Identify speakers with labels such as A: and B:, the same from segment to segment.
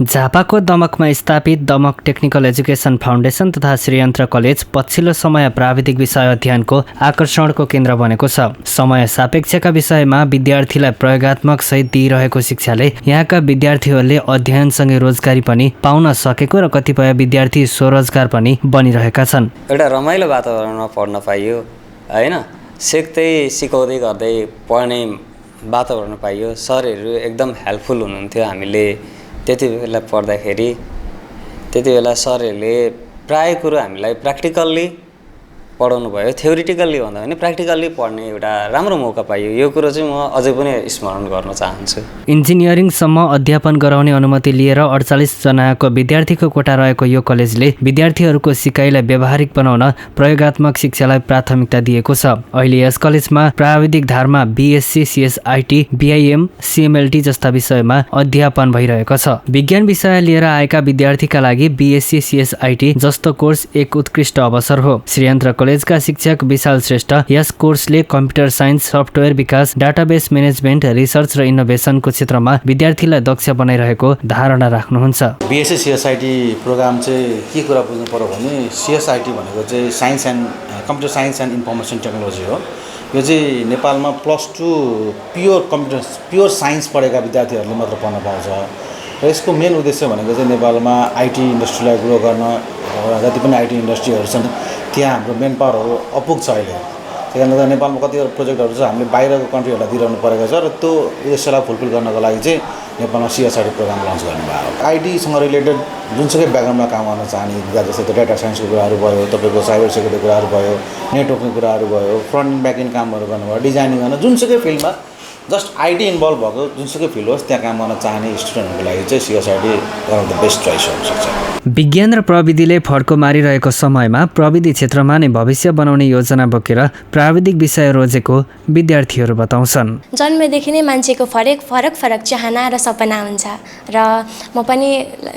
A: झापाको दमकमा स्थापित Damak technical education foundation तथा श्रीयन्त्र college पछिल्लो समय प्राविधिक विषय अध्ययनको आकर्षणको केन्द्र बनेको छ। समय सापेक्षका विषयमा विद्यार्थीलाई प्रयोगात्मक सहित दिइरहेको शिक्षाले यहाँका विद्यार्थीहरूले अध्ययनसँगै रोजगारी पनि पाउन सकेको र कतिपय विद्यार्थी स्वरोजगार पनि बनिरहेका छन्।
B: एउटा रमाइलो वातावरणमा पढ्न पाइयो हैन, सिक्दै सिकाउँदै गर्दै पढ्ने वातावरण पाइयो। सरहरू एकदम हेल्पफुल हुनुहुन्थ्यो। हामीले त्यति बेला पढ्दाखेरि त्यति बेला सरहरूले प्राय कुरो हामीलाई प्र्याक्टिकल्ली पढाउनु भयो। थ्योरिटिकल्ली भन्दा पनि प्र्याक्टिकल्ली पढ्ने एउटा राम्रो मौका पाइयो। यो कुरो चाहिँ म अझै पनि स्मरण गर्न चाहन्छु।
A: इन्जिनियरिङसम्म अध्यापन गराउने अनुमति लिएर 48 जनाको विद्यार्थीको कोटा रहेको यो कलेजले विद्यार्थीहरूको सिकाइलाई व्यावहारिक बनाउन प्रयोगात्मक शिक्षालाई प्राथमिकता दिएको छ। अहिले यस कलेजमा प्राविधिक धारमा बीएससी, सीएसआईटी, बीआईएम, सीएमएलटी जस्ता विषयमा अध्यापन भइरहेको छ। विज्ञान विषय लिएर आएका विद्यार्थीका लागि बीएससी, सीएसआईटी जस्तो कोर्स एक उत्कृष्ट अवसर हो। श्रीयन्त्र कलेजका शिक्षक विशाल श्रेष्ठ यस कोर्सले कम्प्युटर साइन्स, सफ्टवेयर विकास, डाटाबेस म्यानेजमेन्ट, रिसर्च र इनोभेसनको क्षेत्रमा विद्यार्थीलाई दक्ष बनाइरहेको धारणा राख्नुहुन्छ।
C: बीएससी सीएसआईटी प्रोग्राम चाहिँ के कुरा बुझ्नु पर्यो भने सीएसआईटी भनेको चाहिँ science and computer science and information technology हो। यो चाहिँ नेपालमा +2 प्योर साइन्स पढेका विद्यार्थीहरूले मात्र पढ्न पाउँछ र यसको मेन उद्देश्य भनेको चाहिँ नेपालमा आइटी इन्डस्ट्रीलाई ग्रो गर्न, जति पनि आइटी इन्डस्ट्रीहरू छन् त्यहाँ हाम्रो मेन पावरहरू अपुग छ अहिले। त्यही कारणले गर्दा नेपालमा कतिवटा प्रोजेक्टहरू छ हामीले बाहिरको कन्ट्रीहरूलाई दिइरहनु परेको छ र त्यो उद्देश्यलाई फुलफिल गर्नको लागि चाहिँ नेपालमा सीएसआईटी प्रोग्राम लन्च गर्नुभएको हो। आइटीसँग रिलेटेड जुनसुकै ब्याकग्राउन्डमा काम गर्न चाहने जस्तै डेटा साइन्सको कुराहरू भयो, तपाईँको साइबर सेक्युरिटी कुराहरू भयो, नेटवर्किङ कुराहरू भयो, फ्रन्ट एन्ड ब्याक एन्ड कामहरू गर्नुभयो, डिजाइनिङ गर्न, जुनसुकै फिल्डमा जस्ट आइटी इन्भल्भ भएको जुनसुकै फिल्ड होस् त्यहाँ काम गर्न चाहने स्टुडेन्टहरूको लागि चाहिँ CSIT one of the best choice हुनसक्छ।
A: विज्ञान र प्रविधिले फड्को मारिरहेको समयमा प्रविधि क्षेत्रमा नै भविष्य बनाउने योजना बोकेर प्राविधिक विषय रोजेको विद्यार्थीहरू बताउँछन्।
D: जन्मेदेखि नै मान्छेको फरक चाहना र सपना हुन्छ र म पनि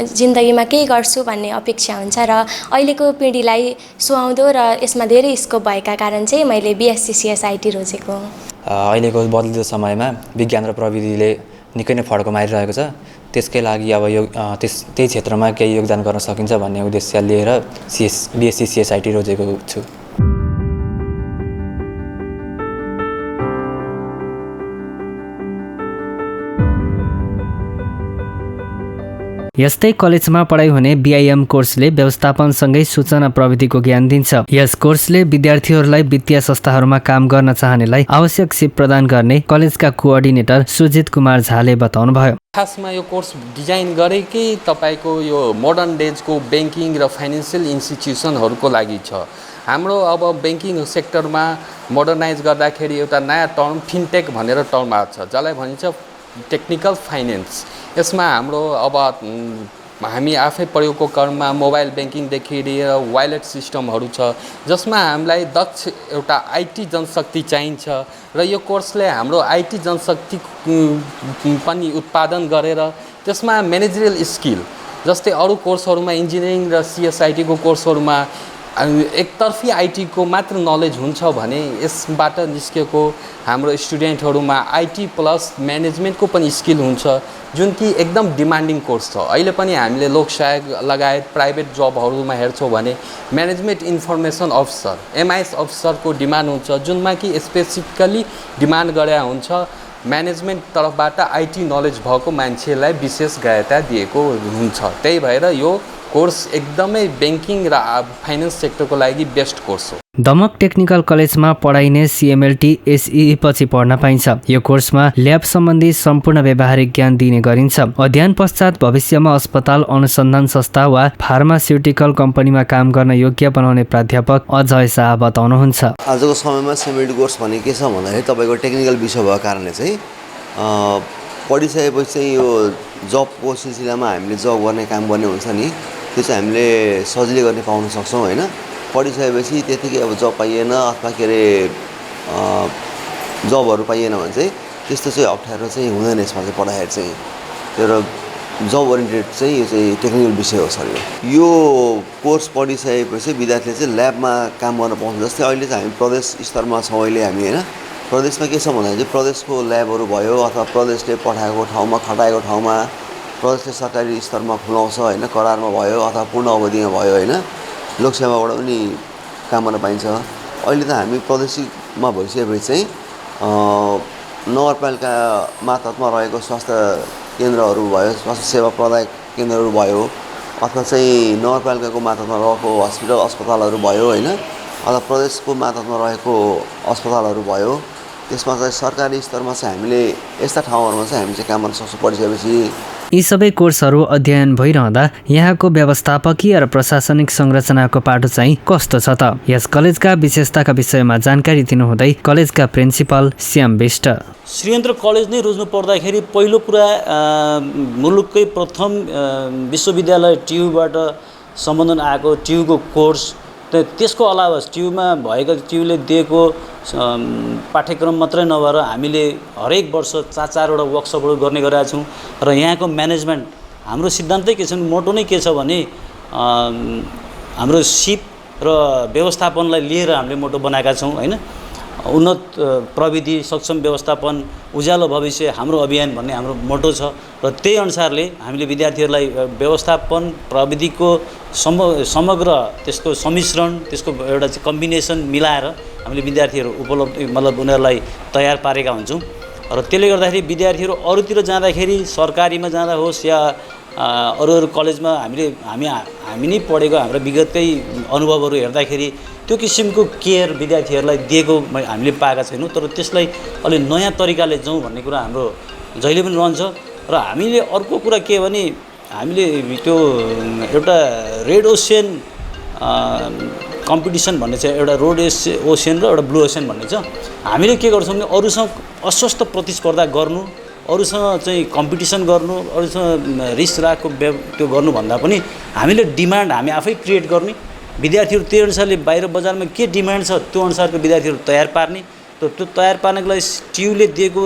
D: जिन्दगीमा केही गर्छु भन्ने अपेक्षा हुन्छ र अहिलेको पिँढीलाई सुहाउँदो र यसमा धेरै स्कोप भएका कारण चाहिँ मैले बीएससी सीएसआईटी रोजेको।
E: अहिलेको बदलिँदो समयमा विज्ञान र प्रविधिले निकै नै फड्को मारिरहेको छ। त्यसकै लागि अब यो त्यही क्षेत्रमा केही योगदान गर्न सकिन्छ भन्ने उद्देश्य लिएर बीएससी सीएसआईटी रोजेको छु।
A: यस्तै कलेजमा पढाइ हुने बीआईएम कोर्सले व्यवस्थापनसँगै सूचना प्रविधिको ज्ञान दिन्छ। यस कोर्सले विद्यार्थीहरूलाई वित्तीय संस्थाहरूमा काम गर्न चाहनेलाई आवश्यक सिप प्रदान गर्ने कलेजका कोअर्डिनेटर सुजित कुमार झाले बताउनुभयो।
F: खासमा यो कोर्स डिजाइन गरेकै तपाईको यो मोडर्न डेजको ब्याङ्किङ र फाइनेन्सियल इन्स्टिट्युसनहरूको लागि छ। हाम्रो अब ब्याङ्किङ सेक्टरमा मोडर्नाइज गर्दाखेरि एउटा नयाँ टर्म फिनटेक भनेर टर्म आएको छ, जसलाई भनिन्छ टेक्निकल फाइनेन्स। यसमा हाम्रो अब हामी आफै प्रयोगको क्रममा मोबाइल ब्याङ्किङदेखि लिएर वालेट सिस्टमहरू छ, जसमा हामीलाई दक्ष एउटा आइटी जनशक्ति चाहिन्छ र यो कोर्सले हाम्रो आइटी जनशक्ति पनि उत्पादन गरेर त्यसमा म्यानेजरियल स्किल जस्तै अरू कोर्सहरूमा इन्जिनियरिङ र सीएसआईटीको कोर्सहरूमा एकतर्फी आइटीको मात्र नलेज हुन्छ भने यसबाट निस्केको हाम्रो स्टुडेन्टहरूमा आइटी प्लस म्यानेजमेन्टको पनि स्किल हुन्छ, जुन कि एकदम डिमान्डिङ कोर्स छ। अहिले पनि हामीले लोकसहायक लगायत प्राइभेट जबहरूमा हेर्छौँ भने म्यानेजमेन्ट इन्फर्मेसन अफिसर एमआइएस अफिसरको डिमान्ड हुन्छ, जुनमा कि स्पेसिफिकली डिमान्ड गरे हुन्छ म्यानेजमेन्ट तर्फबाट आइटी नलेज भएको मान्छेलाई विशेष ग्राह्यता दिएको हुन्छ। त्यही भएर यो कोर्स एकदमै ब्याङ्किङ र फाइनेन्स सेक्टरको लागि बेस्ट कोर्स हो।
A: दमक टेक्निकल कलेजमा पढाइने सीएमएलटी एसई पछि पढ्न पाइन्छ। यो कोर्समा ल्याब सम्बन्धी सम्पूर्ण व्यावहारिक ज्ञान दिने गरिन्छ। अध्ययन पश्चात भविष्यमा अस्पताल, अनुसन्धान संस्था वा फार्मास्युटिकल कम्पनीमा काम गर्न योग्य बनाउने प्राध्यापक अजय शाह बताउनुहुन्छ।
G: आजको समयमा सीएमएलटी कोर्स भने के छ भन्दाखेरि तपाईँको टेक्निकल विषय भएको कारणले चाहिँ पढिसकेपछि चाहिँ यो जबको सिलसिलामा हामीले जब गर्ने काम गर्ने हुन्छ नि, त्यो चाहिँ हामीले सजिलै गर्ने पाउन सक्छौँ होइन। पढिसकेपछि त्यतिकै अब जब पाइएन अथवा के अरे जबहरू पाइएन भने चाहिँ त्यस्तो चाहिँ अप्ठ्यारो चाहिँ हुँदैन यसमा चाहिँ पढाइहरू चाहिँ। तर जब ओरिएन्टेड चाहिँ यो चाहिँ टेक्निकल विषय हो सर। यो कोर्स पढिसकेपछि विद्यार्थीले चाहिँ ल्याबमा काम गर्न पाउँछ। जस्तै अहिले चाहिँ हामी प्रदेश स्तरमा छौँ अहिले हामी होइन। प्रदेशमा के छ भन्दाखेरि चाहिँ प्रदेशको ल्याबहरू भयो अथवा प्रदेशले पठाएको ठाउँमा खटाएको ठाउँमा प्रदेशले सरकारी स्तरमा खुलाउँछ होइन, करारमा भयो अथवा पूर्ण अवधिमा भयो होइन, लोकसेवाबाट पनि काम गर्न पाइन्छ। अहिले त हामी प्रादेशिकमा भइसकेपछि चाहिँ नगरपालिका मातहतमा रहेको स्वास्थ्य केन्द्रहरू भयो, स्वास्थ्य सेवा प्रदायक केन्द्रहरू भयो, अथवा चाहिँ नगरपालिकाको मातहतमा रहेको हस्पिटल अस्पतालहरू भयो होइन, अथवा प्रदेशको मातहतमा रहेको अस्पतालहरू भयो, त्यसमा चाहिँ सरकारी स्तरमा चाहिँ हामीले यस्ता ठाउँहरूमा चाहिँ हामी चाहिँ काम गर्न सक्छौँ पढिसकेपछि।
A: यी सबै कोर्सहरू अध्ययन भइरहँदा यहाँको व्यवस्थापकीय र प्रशासनिक संरचनाको पाटो चाहिँ कस्तो छ त? यस कलेजका विशेषताका विषयमा जानकारी दिनुहुँदै कलेजका प्रिन्सिपल श्याम बिष्ट,
H: श्रीयन्त्र कलेज नै रोज्नु पर्दाखेरि पहिलो कुरा मुलुककै प्रथम विश्वविद्यालय टियुबाट सम्बन्धन आएको टियुको कोर्स, त्यसको अलावा टियुमा भएको टियुले दिएको पाठ्यक्रम मात्रै नभएर हामीले हरेक वर्ष 4-4वटा वर्कसपहरू गर्ने गरेका छौँ र यहाँको म्यानेजमेन्ट हाम्रो सिद्धान्तै के छ, मोटो नै के छ भने हाम्रो सिप र व्यवस्थापनलाई लिएर हामीले मोटो बनाएका छौँ होइन। उन्नत प्रविधि सक्षम व्यवस्थापन उज्यालो भविष्य हाम्रो अभियान भन्ने हाम्रो मोटो छ र त्यही अनुसारले हामीले विद्यार्थीहरूलाई व्यवस्थापन प्रविधिको समग्र त्यसको सम्मिश्रण, त्यसको एउटा चाहिँ कम्बिनेसन मिलाएर हामीले विद्यार्थीहरू उपलब्ध मतलब उनीहरूलाई तयार पारेका हुन्छौँ र त्यसले गर्दाखेरि विद्यार्थीहरू अरूतिर जाँदाखेरि सरकारीमा जाँदा होस् या अरू कलेजमा हामी नै पढेको हाम्रो विगतकै अनुभवहरू हेर्दाखेरि त्यो किसिमको केयर विद्यार्थीहरूलाई दिएको हामीले पाएका छैनौँ। तर त्यसलाई अलि नयाँ तरिकाले जाउँ भन्ने कुरा हाम्रो जहिले पनि रहन्छ र हामीले अर्को कुरा के भने हामीले त्यो एउटा रेड ओसियन कम्पिटिसन भन्ने छ, एउटा रोड ओसियन र एउटा ब्लू ओसियन भन्ने छ। हामीले के गर्छौँ भने अरूसँग अस्वस्थ प्रतिस्पर्धा गर्नु, अरूसँग चाहिँ कम्पिटिसन गर्नु, अरूसँग रिस्क राखेको त्यो गर्नुभन्दा पनि हामीले डिमान्ड हामी आफै क्रिएट गर्ने, विद्यार्थीहरू त्यही अनुसारले बाहिर बजारमा के डिमान्ड छ त्यो अनुसारको विद्यार्थीहरू तयार पार्ने र त्यो तयार पार्नको लागि टियुले दिएको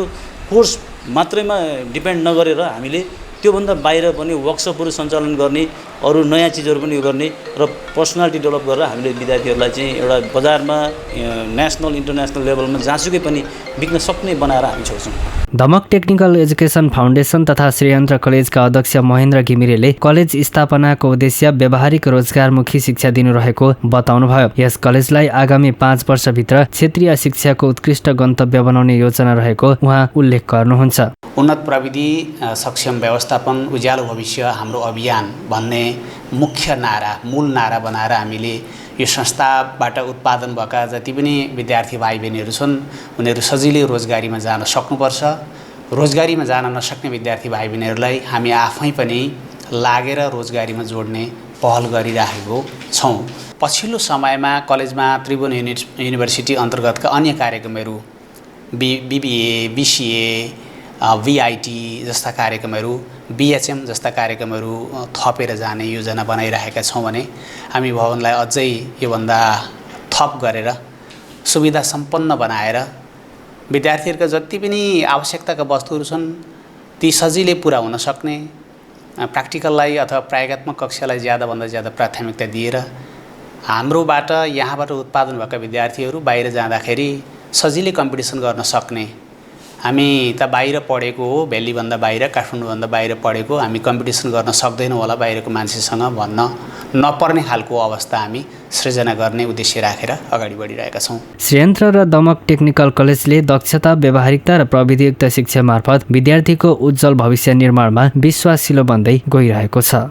H: कोर्स मात्रैमा डिपेन्ड नगरेर हामीले त्योभन्दा बाहिर पनि वर्कसपहरू सञ्चालन गर्ने, अरू नयाँ चिजहरू पनि गर्ने र पर्सनालिटी डेभलप गरेर हामीले विद्यार्थीहरूलाई चाहिँ एउटा बजारमा नेसनल इन्टरनेसनल लेभलमा जहाँसुकै पनि बिक्न सक्ने बनाएर हामी छोड्छौँ।
A: दमक टेक्निकल एजुकेसन फाउन्डेसन तथा श्रीयन्त्र कलेजका अध्यक्ष महेन्द्र घिमिरेले कलेज स्थापनाको उद्देश्य व्यावहारिक रोजगारमुखी शिक्षा दिनु रहेको बताउनुभयो। यस कलेजलाई आगामी 5 वर्षभित्र क्षेत्रीय शिक्षाको उत्कृष्ट गन्तव्य बनाउने योजना रहेको उहाँ उल्लेख गर्नुहुन्छ।
I: उन्नत प्रविधि सक्षम व्यवस्थापन उज्यालो भविष्य हाम्रो अभियान भन्ने मुख्य नारा, मूल नारा बनाएर हामीले यो संस्थाबाट उत्पादन भएका जति पनि विद्यार्थी भाइ बहिनीहरू छन् उनीहरू सजिलै रोजगारीमा जान सक्नुपर्छ। रोजगारीमा जान नसक्ने विद्यार्थी भाइ बहिनीहरूलाई हामी आफै पनि लागेर रोजगारीमा जोड्ने पहल गरिरहेको छौँ। पछिल्लो समयमा कलेजमा त्रिभुवन युनिभर्सिटी अन्तर्गतका अन्य कार्यक्रमहरू BBA, BCA, VIT जस्ता कार्यक्रमहरू, BHM जस्ता कार्यक्रमहरू थपेर जाने योजना बनाइरहेका छौँ भने हामी भवनलाई अझै योभन्दा थप गरेर सुविधा सम्पन्न बनाएर विद्यार्थीहरूका जति पनि आवश्यकताका वस्तुहरू छन् ती सजिलै पुरा हुन सक्ने, प्र्याक्टिकललाई अथवा प्रायोगिक कक्षालाई ज्यादाभन्दा ज्यादा प्राथमिकता दिएर हाम्रोबाट यहाँबाट उत्पादन भएका विद्यार्थीहरू बाहिर जाँदाखेरि सजिलै कम्पिटिसन गर्न सक्ने। हामी त बाहिर पढेको हो, भेलीभन्दा बाहिर, काठमाडौँभन्दा बाहिर पढेको, हामी कम्पिटिसन गर्न सक्दैनौँ होला बाहिरको मान्छेसँग भन्न नपर्ने खालको अवस्था हामी सृजना गर्ने उद्देश्य राखेर अगाडि बढिरहेका छौँ।
A: श्रीयन्त्र र दमक टेक्निकल कलेजले दक्षता, व्यावहारिकता र प्रविधियुक्त शिक्षा मार्फत विद्यार्थीको उज्जवल भविष्य निर्माणमा विश्वासिलो बन्दै गइरहेको छ।